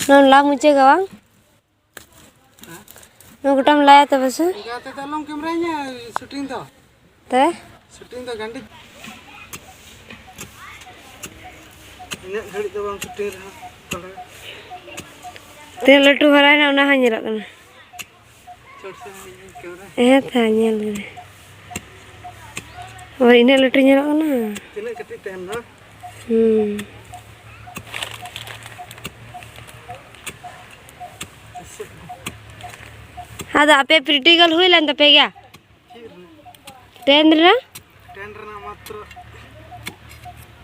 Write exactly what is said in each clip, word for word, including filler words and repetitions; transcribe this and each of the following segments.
ᱱᱚᱣᱟᱢ ᱞᱟ ᱢᱩᱪᱟᱹᱫᱟ ᱵᱟᱝ? ᱱᱚᱣᱟ ᱜᱚᱴᱟᱢ ᱞᱟᱭᱟ ᱛᱚᱵᱮ ᱥᱮ? ᱤᱱᱠᱟ ᱛᱮᱫᱚ ᱟᱞᱚᱢ ᱠᱮᱢᱨᱟᱭᱤᱧᱟ, ᱥᱩᱴᱤᱝ ᱫᱚ᱾ ᱛᱮ? ᱥᱩᱴᱤᱝ ᱫᱚ ᱜᱟᱱᱰᱤ᱾ ᱤᱱᱟᱹᱜ ᱜᱷᱟᱹᱲᱤᱡ ᱫᱚ ᱵᱟᱢ ᱥᱩᱴᱤᱝ ᱨᱮᱦᱚᱸ ᱛᱟᱦᱞᱮ᱾ ᱛᱤᱱᱟᱹᱜ ᱞᱟᱹᱴᱩ ᱦᱟᱨᱟᱭᱮᱱᱟ, ᱚᱱᱟ ᱦᱚᱸ ᱧᱮᱞᱚᱜ ᱠᱟᱱᱟ᱾ ᱪᱚᱴ ᱥᱮᱫ ᱤᱧ ᱠᱮᱢᱮᱨᱟ᱾ ᱦᱮᱸ ᱛᱚ, ᱧᱮᱞ ᱢᱮ᱾ ᱦᱳᱭ, ᱤᱱᱟᱹᱜ ᱞᱟᱹᱴᱩ ᱧᱮᱞᱚᱜ ᱠᱟᱱᱟ᱾ ᱛᱤᱱᱟᱹᱜ ᱠᱟᱹᱴᱤᱡ ᱛᱟᱦᱮᱱ ᱫᱚ? ᱦᱩᱸ᱾ ᱟᱫᱚ ᱟᱯᱮ ᱯᱨᱮᱠᱴᱤᱠᱟᱞ ᱦᱩᱭ ᱞᱮᱱ ᱛᱟᱯᱮ ᱜᱮᱭᱟ? ᱪᱮᱫ ᱨᱮᱱᱟᱜ? ᱴᱮᱱ ᱨᱮᱱᱟᱜ? ᱴᱮᱱ ᱨᱮᱱᱟᱜ ᱢᱟᱛᱨᱚ,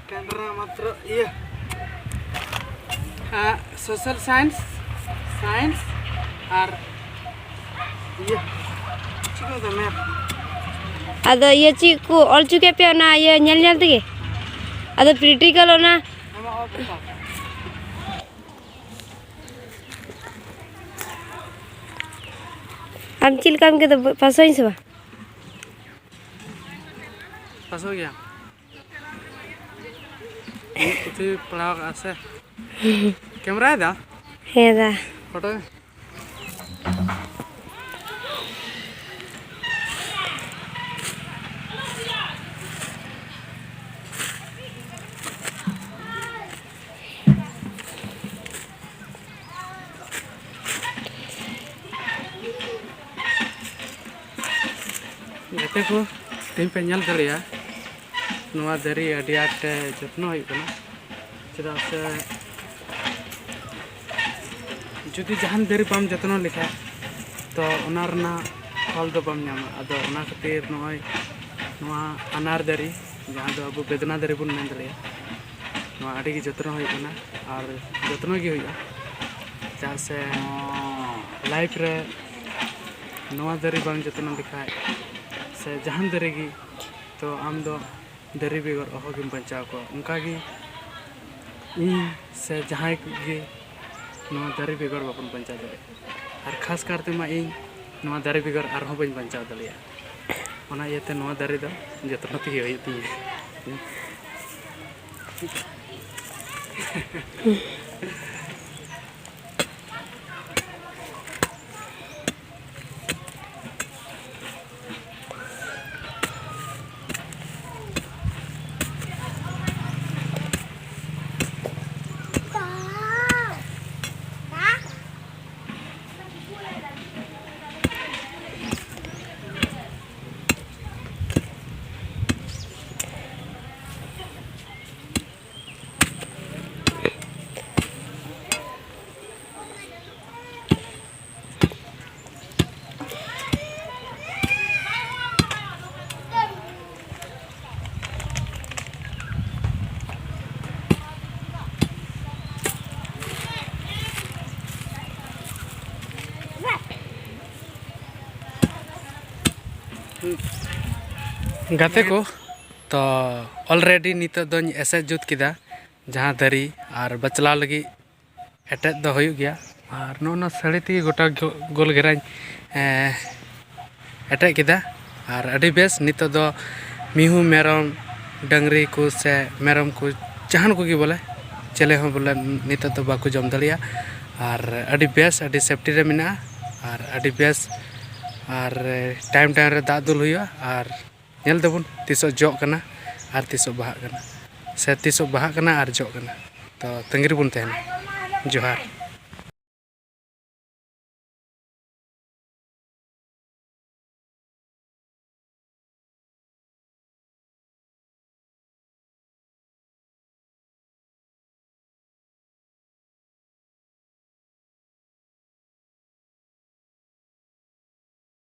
ᱴᱮᱱ ᱨᱮᱱᱟᱜ ᱢᱟᱛᱨᱚ ᱤᱭᱟᱹ, ᱟ, ᱥᱳᱥᱟᱞ ᱥᱟᱭᱮᱱᱥ, ᱥᱟᱭᱮᱱᱥ ᱟᱨ ᱤᱭᱟᱹ, ᱪᱮᱫ ᱠᱚ ᱢᱮᱛᱟᱜᱼᱟ, ᱢᱮᱛᱷ᱾ ᱟᱫᱚ ᱤᱭᱟᱹ ᱪᱮᱫ ᱠᱚ ᱚᱞ ᱦᱚᱪᱚ ᱠᱮᱫ ᱯᱮᱭᱟ ᱚᱱᱟ ᱤᱭᱟᱹ ᱧᱮᱞ ᱧᱮᱞ ᱛᱮᱜᱮ? ᱟᱫᱚ ᱯᱨᱮᱠᱴᱤᱠᱟᱞ ᱚᱱᱟ ᱟᱢᱟᱜ ᱚᱞ ᱠᱟᱛᱷᱟ᱾ ᱟᱢ ᱪᱮᱫ ᱞᱮᱠᱟᱢ ᱟᱹᱭᱠᱟᱹᱣ ᱫᱟ, ᱯᱟᱥᱚᱜ ᱟᱹᱧ ᱥᱮ ᱵᱟᱝ? ᱯᱟᱥᱚᱜ ᱜᱮᱭᱟ᱾ ᱢᱤᱫ ᱯᱩᱛᱷᱤ ᱯᱟᱲᱦᱟᱣ ᱠᱟᱜᱼᱟ ᱥᱮ? ᱠᱮᱢᱨᱟᱭ ᱫᱟ? ᱦᱮᱸ ᱫᱟ᱾ ᱯᱷᱳᱴᱳ? ᱜᱟᱛᱮ ᱠᱚ, ᱛᱮᱦᱮᱧ ᱯᱮ ᱧᱮᱞ ᱫᱟᱲᱮᱭᱟᱜᱼᱟ, ᱱᱚᱣᱟ ᱫᱟᱨᱮ ᱟᱹᱰᱤ ᱟᱸᱴ ᱡᱚᱛᱱᱚ ᱦᱩᱭᱩᱜ ᱠᱟᱱᱟ᱾ ᱪᱮᱫᱟᱜ ᱥᱮ ᱡᱩᱫᱤ ᱡᱟᱦᱟᱱ ᱫᱟᱨᱮ ᱵᱟᱢ ᱡᱚᱛᱱᱚ ᱞᱮᱠᱷᱟᱡ, ᱛᱚ ᱚᱱᱟ ᱨᱮᱱᱟᱜ ᱯᱷᱚᱞ ᱫᱚ ᱵᱟᱢ ᱧᱟᱢᱟ᱾ ᱟᱫᱚ ᱚᱱᱟ ᱠᱷᱟᱹᱛᱤᱨ ᱱᱚᱜᱼᱚᱭ ᱱᱚᱣᱟ ᱟᱱᱟᱨ ᱫᱟᱨᱮ, ᱡᱟᱦᱟᱸ ᱫᱚ ᱟᱵᱚ ᱵᱮᱫᱽᱱᱟ ᱫᱟᱨᱮ ᱵᱚᱱ ᱢᱮᱱ ᱫᱟᱲᱮᱭᱟᱜᱼᱟ, ᱱᱚᱣᱟ ᱟᱹᱰᱤ ᱜᱮ ᱡᱚᱛᱱᱚ ᱦᱩᱭᱩᱜ ᱠᱟᱱᱟ ᱟᱨ ᱡᱚᱛᱱᱚ ᱜᱮ ᱦᱩᱭᱩᱜᱼᱟ᱾ ᱪᱮᱫᱟᱜ ᱥᱮ ᱞᱟᱭᱤᱯᱷ ᱨᱮ ᱱᱚᱣᱟ ᱫᱟᱨᱮ ᱵᱟᱢ ᱡᱚᱛᱱᱚ ᱞᱮᱠᱷᱟᱡ ᱥᱮ ᱡᱟᱦᱟᱱ ᱫᱟᱨᱮ ᱜᱮ, ᱛᱚ ᱟᱢ ᱫᱚ ᱫᱟᱨᱮ ᱵᱮᱜᱚᱨ ᱚᱦᱚ ᱜᱮᱢ ᱵᱟᱧᱪᱟᱣ ᱠᱚᱜᱼᱟ᱾ ᱚᱱᱠᱟ ᱜᱮ ᱤᱧ ᱥᱮ ᱡᱟᱦᱟᱸᱭ ᱠᱚ ᱜᱮ ᱱᱚᱣᱟ ᱫᱟᱨᱮ ᱵᱮᱜᱚᱨ ᱵᱟᱵᱚᱱ ᱵᱟᱧᱪᱟᱣ ᱫᱟᱲᱮᱭᱟᱜᱼᱟ᱾ ᱟᱨ ᱠᱷᱟᱥ ᱠᱟᱨ ᱛᱮᱢᱟ ᱤᱧ ᱱᱚᱣᱟ ᱫᱟᱨᱮ ᱵᱮᱜᱚᱨ ᱟᱨᱦᱚᱸ ᱵᱟᱹᱧ ᱵᱟᱧᱪᱟᱣ ᱫᱟᱲᱮᱭᱟᱜᱼᱟ᱾ ᱚᱱᱟ ᱤᱭᱟᱹᱛᱮ ᱱᱚᱣᱟ ᱫᱟᱨᱮ ᱫᱚ ᱡᱚᱛᱱᱚ ᱛᱮᱜᱮ ᱦᱩᱭᱩᱜ ᱛᱤᱧᱟᱹ᱾ ᱜᱟᱛᱮ ᱠᱚ, ᱛᱚ already ᱱᱤᱛᱚᱜ ᱫᱚᱧ ᱮᱥᱮᱫ ᱡᱩᱛ ᱠᱮᱫᱟ ᱡᱟᱦᱟᱸ ᱫᱟᱨᱮ, ᱟᱨ ᱵᱟᱪᱞᱟᱣ ᱞᱟᱹᱜᱤᱫ ᱮᱴᱮᱫ ᱫᱚ ᱦᱩᱭᱩᱜ ᱜᱮᱭᱟ᱾ ᱟᱨ ᱱᱚᱜᱼᱚ ᱱᱚᱣᱟ ᱥᱟᱹᱲᱤ ᱛᱮᱜᱮ ᱜᱚᱴᱟ ᱜᱷᱚ- ᱜᱳᱞ ᱜᱷᱮᱨᱟᱧ, ᱮᱸ, ᱮᱴᱮᱫ ᱠᱮᱫᱟ᱾ ᱟᱨ ᱟᱹᱰᱤ ᱵᱮᱥ, ᱱᱤᱛᱚᱜ ᱫᱚ ᱢᱤᱦᱩ, ᱢᱮᱨᱚᱢ, ᱰᱟᱹᱝᱨᱤ ᱠᱚ ᱥᱮ ᱢᱮᱨᱚᱢ ᱠᱚ, ᱡᱟᱦᱟᱱ ᱠᱚᱜᱮ ᱵᱚᱞᱮ, ᱪᱮᱞᱮ ᱦᱚᱸ ᱵᱚᱞᱮ ᱱᱤᱛᱚᱜ ᱫᱚ ᱵᱟᱠᱚ ᱡᱚᱢ ᱫᱟᱲᱮᱭᱟᱜᱼᱟ᱾ ᱟᱨ ᱟᱹᱰᱤ ᱵᱮᱥ, ᱟᱹᱰᱤ safety ᱨᱮ ᱢᱮᱱᱟᱜᱼᱟ᱾ ᱟᱨ ᱟᱹᱰᱤ ᱵᱮᱥ, ᱟᱨ time time ᱨᱮ ᱫᱟᱜ ᱫᱩᱞ ᱦᱩᱭᱩᱜᱼᱟ᱾ ᱟᱨ ᱧᱮᱞ ᱫᱟᱵᱚᱱ ᱛᱤᱥᱚᱜ ᱡᱚᱜ ᱠᱟᱱᱟ ᱟᱨ ᱛᱤᱥᱚᱜ ᱵᱟᱦᱟᱜ ᱠᱟᱱᱟ, ᱥᱮ ᱛᱤᱥᱚᱜ ᱵᱟᱦᱟᱜ ᱠᱟᱱᱟ ᱟᱨ ᱡᱚᱜ ᱠᱟᱱᱟ᱾ ᱛᱚ ᱛᱟᱺᱜᱤ ᱨᱮᱵᱚᱱ ᱛᱟᱦᱮᱱᱟ᱾ ᱡᱚᱦᱟᱨ᱾